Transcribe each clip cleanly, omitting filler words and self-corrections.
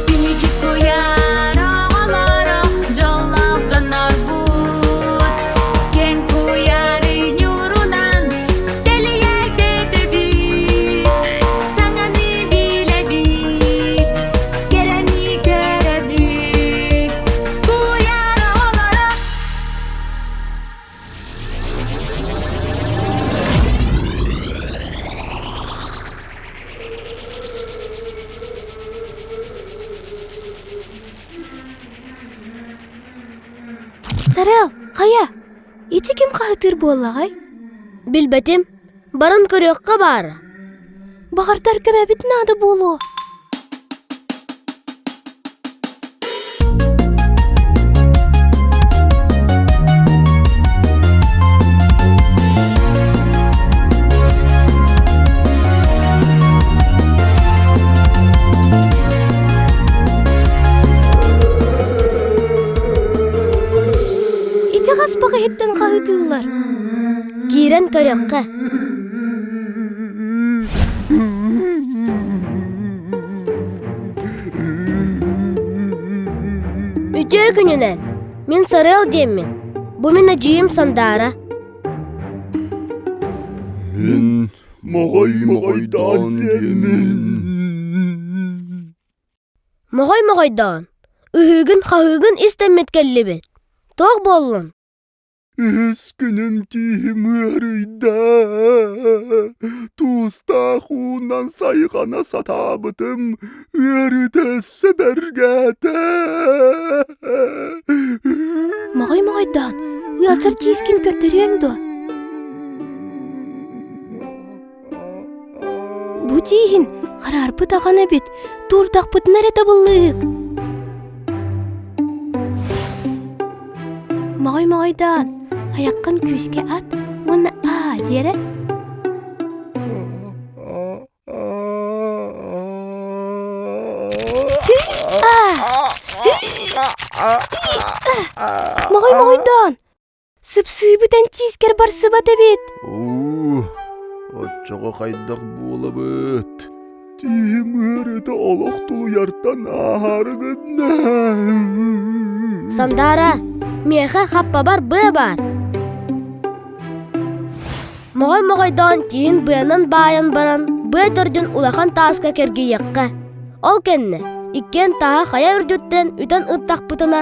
Күнү куйаар оҕолоро дьоллоох дьоннорбут Киэҥ куйаары ньуурунан тэлийэ көтөбүт Саҥаны билэбит, кэрэни көрөбүт Куйаар оҕолоро. Сарыал, хайа, ити ким хаһытыыр буоллаҕай? Билбэтим, баран көрүөххэ баара. Баҕардар көмөбүт наада буолуо. Ити хаспах иһиттэн хаһыытыыллар. Киирэн көрүөххэ. Үтүө күнүнэн! Мин Сарыал диэммин. Бу мин эдьиийим Сандаара. Мин моҕой моҕойдоон диэммин. Моҕой моҕойдоон, ыһыыгын-хаһыыгын истэммит кэллибит. Туох буоллун? Үһүс күнүм тииһим ыарыйда, туустаах уунан сайҕана сатаабытым ыарыыта өссө бэргээтэ. Моҕой моҕойдоон, ыалдьар тиискин көрдөрүөҥ дуо? Бу тииһин хараарбыт ахан эбит, туурдахпытына эрэ табыллыыһык. Моҕой-моҕойдоон, айаххын күүскэ ат уонна аа диэрэ. Моҕой-моҕойдоон, Сыпсыыбыт эн тиискэр барсыбат эбит. Уу, оччоҕо хайдах буолабыт? Тииһим ыарыыта олох тулуйартан ааһаары гынна. Сандаара, миэхэ хаппабар быа баар. Моҕой-моҕойдоон тииһин быанан баайан баран, быа төрдүн улахан тааска кэргийиэххэ. Ол кэннэ иккиэн тааһы хайа үрдүттэн үтэн ыттахпытына,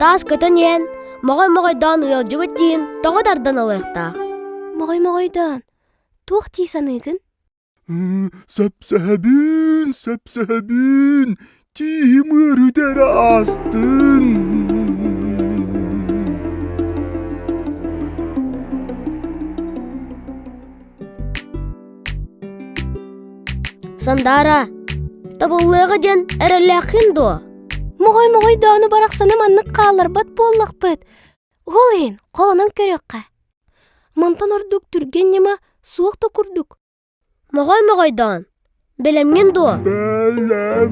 таас көтөн иһэн, Моҕой-моҕойдоон ыалдьыбыт диин тоҕо тардан ылыахтаах? Моҕой-моҕойдоон, туох дии саныыгын? Сөпсөһөбүн, сөпсөһөбүн, тииһим ыарыыта эрэ аастын. Сандаара, табыллыаҕа диэн эрэллээххин дуо? Моҕой-моҕойдоону барахсаны маннык хаалларбат буоллахпыт. Ол иһин холонон көрүөххэ. Мантан ордук түргэн ньыма суох да курдук. Моҕой-моҕойдоон, бэлэмҥин дуо? Бэлэммин!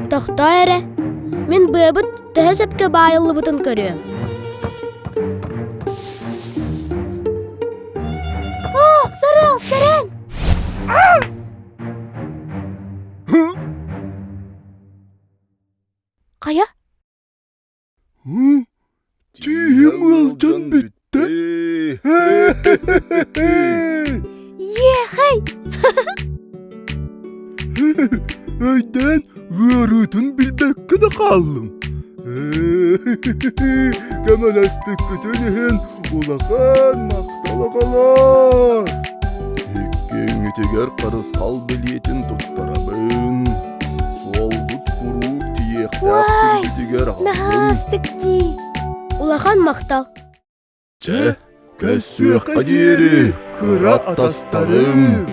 Тохтоо эрэ, мин быабыт төһө сөпкө баайыллыбытын көрүөм. Оо, сарыал, сэрэн! Хайа? Тииһим ыалдьан бүттэ. Иэхэй! Өйдөөн ыарыытын билбэккэ да хааллым. Көмөлөспүккүтүн иһин улахан махтал оҕолор! Иккиҥҥитигэр харысхал билиэтин туттарабын. Суолгут куруук тиийиэхтээх сиргитигэр аҕаллым. Наһаа астык дии. Улахан махтал. Чэ, көрсүөххэ диэри, кыра атастарым.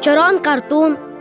Чороон картун.